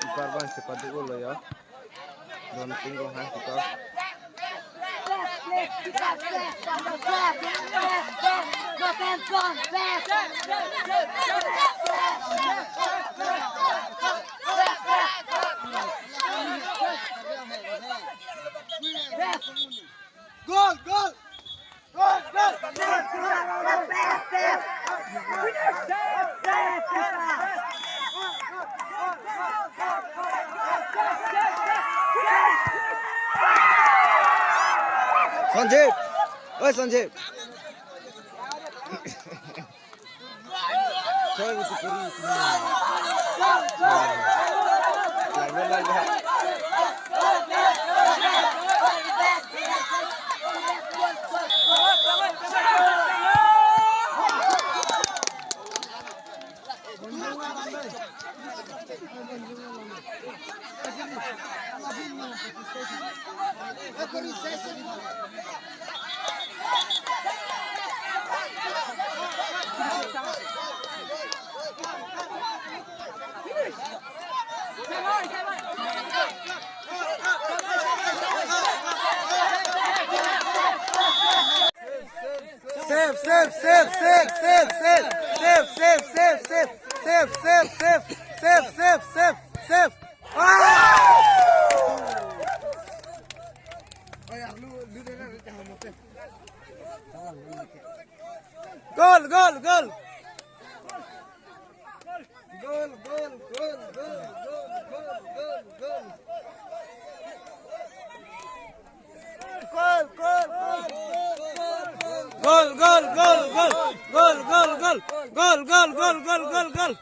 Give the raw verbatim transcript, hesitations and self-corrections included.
Kiper abang chepaduk-olo ya. Don Ting Ronghang kiper. Gol, gol! Sanjeev! Oi, Sanjeev! Save, save, save, save, save, save. Save, save, save, save. Save, save, save, save, save, save, save. Ah! Gol, gol, gol. Gol, gol, gol, gol. Gol, gol, gol, gol. Gol, gol, gol, gol. Gol, gol, gol. Gol, gol, gol, gol, gol, gol.